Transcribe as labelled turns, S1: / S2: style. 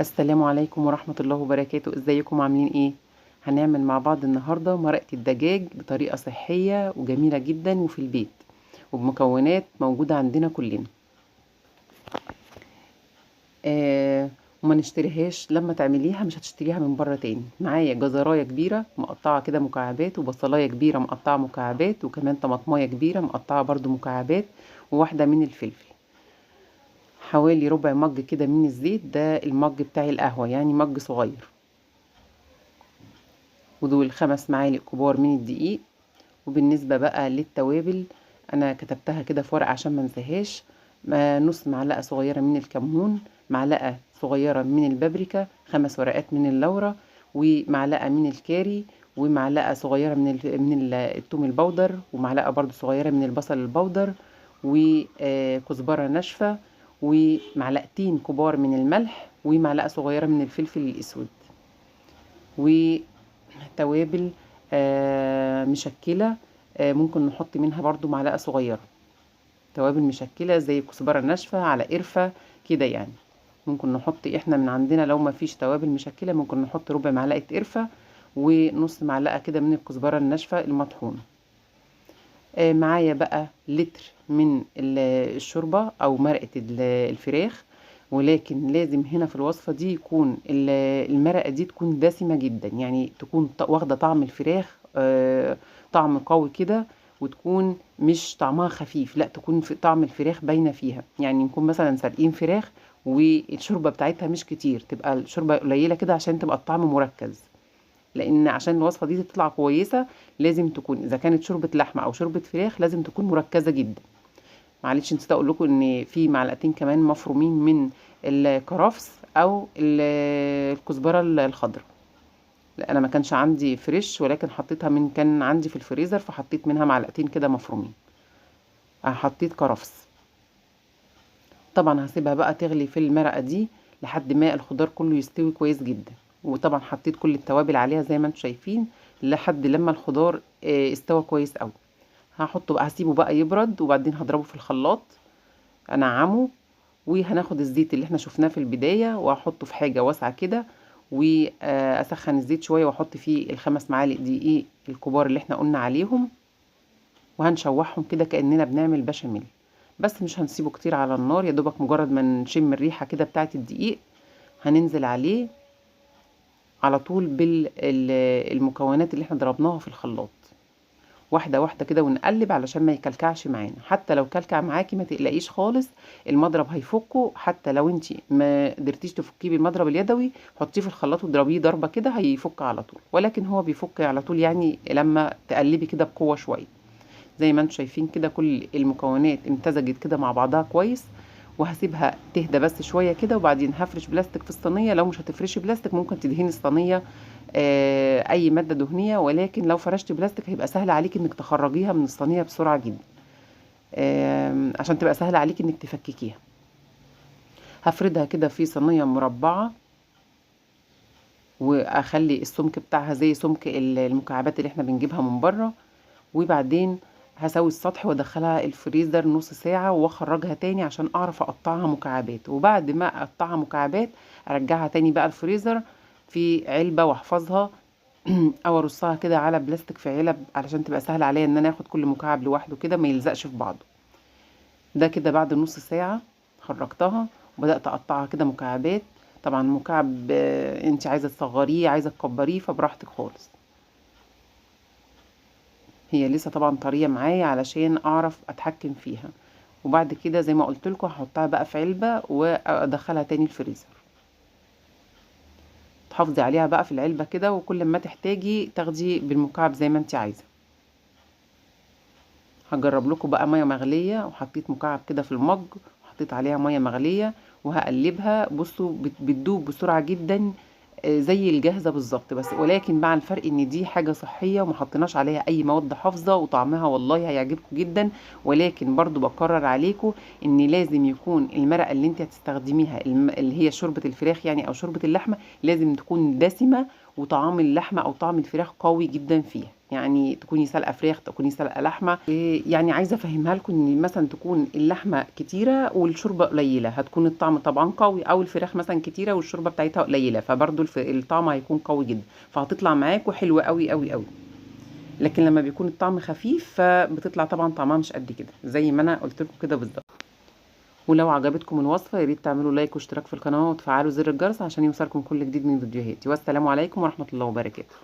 S1: السلام عليكم ورحمة الله وبركاته. ازيكم عاملين ايه؟ هنعمل مع بعض النهاردة مرقة الدجاج بطريقة صحية وجميلة جدا وفي البيت وبمكونات موجودة عندنا كلنا، وما نشتريهاش. لما تعمليها مش هتشتريها من بره تاني. معايا جزرايه كبيرة مقطعه كده مكعبات، وبصلايه كبيرة مقطعه مكعبات، وكمان طماطمايه كبيرة مقطعه برضو مكعبات، وواحدة من الفلفل، حوالي ربع مج كده من الزيت، ده المج بتاع القهوة يعني مج صغير، ودول 5 معالق كبار من الدقيق. وبالنسبة بقى للتوابل انا كتبتها كده في ورقة عشان ما انساهاش. نص معلقه صغيرة من الكمون، معلقه صغيرة من البابريكا، 5 ورقات من اللورة، ومعلقة من الكاري، ومعلقة صغيرة من الثوم البودر، ومعلقة برضو صغيرة من البصل البودر، وكزبره ناشفة، ومعلقتين كبار من الملح، ومعلقة صغيرة من الفلفل الاسود، وتوابل مشكلة، ممكن نحط منها برضو معلقه صغيرة توابل مشكلة زي الكزبره الناشفه على قرفه كده يعني. ممكن نحط احنا من عندنا لو ما فيش توابل مشكلة ممكن نحط ربع معلقه قرفه ونص معلقه كده من الكزبره الناشفه المطحونه. معايا بقى لتر من الشوربة او مرقه الفراخ، ولكن لازم هنا في الوصفة دي يكون المرقه دي تكون دسمة جدا، يعني تكون واخده طعم الفراخ، طعم قوي كده، وتكون مش طعمها خفيف، لا تكون في طعم الفراخ باينة فيها. يعني نكون مثلا سالقين فراخ والشوربه بتاعتها مش كتير، تبقى الشوربة قليله كده عشان تبقى الطعم مركز، لان عشان الوصفة دي تطلع كويسة لازم تكون اذا كانت شوربة لحمه او شوربة فراخ لازم تكون مركزه جدا. معلش نسيت اقول لكم ان في معلقتين كمان مفرومين من الكرفس او الكزبره الخضراء. لا انا ما كانش عندي fresh، ولكن حطيتها من كان عندي في الفريزر، فحطيت منها معلقتين كده مفرومين. حطيت كرفس. طبعا هسيبها بقى تغلي في المرقه دي لحد ما الخضار كله يستوي كويس جدا، وطبعا حطيت كل التوابل عليها زي ما انتم شايفين لحد لما الخضار استوى كويس قوي. هحطه بقى، هسيبه بقى يبرد، وبعدين هضربه في الخلاط انعمه، وهناخد الزيت اللي احنا شفناه في البداية وهحطه في حاجة واسعة كده، واسخن الزيت شوية واحط فيه ال5 معالق دقيق الكبار اللي احنا قلنا عليهم، وهنشوحهم كده كاننا بنعمل بشاميل، بس مش هنسيبه كتير على النار، يا دوبك مجرد ما نشم الريحة كده بتاعه الدقيق هننزل عليه على طول بالمكونات اللي احنا ضربناها في الخلاط، واحدة واحدة كده، ونقلب علشان ما يكلكعش معانا. حتى لو كلكع معاكي ما تقلقيش خالص، المضرب هيفكه. حتى لو انتي ما قدرتيش تفكيه بالمضرب اليدوي حطيه في الخلاط واضربيه ضربه كده هيفك على طول، ولكن هو بيفك على طول يعني لما تقلبي كده بقوة شوية. زي ما انتم شايفين كده كل المكونات امتزجت كده مع بعضها كويس، وهسيبها تهدى بس شوية كده، وبعدين هفرش بلاستيك في الصينية. لو مش هتفرشي بلاستيك ممكن تدهني الصينية، اي مادة دهنية، ولكن لو فرشتي بلاستيك هيبقى سهل عليك انك تخرجيها من الصينية بسرعة جدا، عشان تبقى سهل عليك انك تفككيها. هفردها كده في صينية مربعه، واخلي السمك بتاعها زي سمك المكعبات اللي احنا بنجيبها من بره، وبعدين هسوي السطح وادخلها الفريزر نص ساعة واخرجها تاني عشان اعرف اقطعها مكعبات، وبعد ما اقطعها مكعبات ارجعها تاني بقى الفريزر في علبة واحفظها او ارصها كده على بلاستيك في علب علشان تبقى سهل عليا ان انا اخد كل مكعب لوحده كده ما يلزقش في بعضه. ده كده بعد نص ساعة خرجتها وبدأت اقطعها كده مكعبات. طبعا مكعب انت عايزة تصغريه عايزة تكبريه فبراحتك خالص. هي لسه طبعا طرية معايا علشان اعرف اتحكم فيها. وبعد كده زي ما قلت لكم هحطها بقى في علبة وادخلها تاني الفريزر. تحافظي عليها بقى في العلبة كده، وكل ما تحتاجي تاخدي بالمكعب زي ما انت عايزه. هجرب لكم بقى مية مغليه، وحطيت مكعب كده في المج وحطيت عليها مية مغليه وهقلبها. بصوا بتدوب بسرعة جدا زي الجاهزة بالظبط، بس ولكن مع الفرق ان دي حاجة صحية وما حطيناش عليها اي مواد حافظه، وطعمها والله هيعجبكم جدا. ولكن برضو بكرر عليكم ان لازم يكون المرقه اللي انت هتستخدميها اللي هي شوربة الفراخ يعني او شوربة اللحمة لازم تكون دسمة وطعام اللحمة او طعم الفراخ قوي جدا فيها. يعني تكوني سلقه فراخ، تكوني سلقه لحمه، يعني عايزه افهمها لكم ان مثلا تكون اللحمة كتيرة والشوربه قليله، هتكون الطعم طبعا قوي، او الفراخ مثلا كتيرة والشوربه بتاعتها قليله، فبرده الطعم هيكون قوي جدا، فهتطلع معاكم حلوة قوي قوي قوي. لكن لما بيكون الطعم خفيف فبتطلع طبعا طعمها مش قد كده، زي ما انا قلت لكم كده بالظبط. ولو عجبتكم الوصفة يا ريت تعملوا like واشتراك في القناة وتفعلوا زر الجرس عشان يوصلكم كل جديد من فيديوهاتي. والسلام عليكم ورحمة الله وبركاته.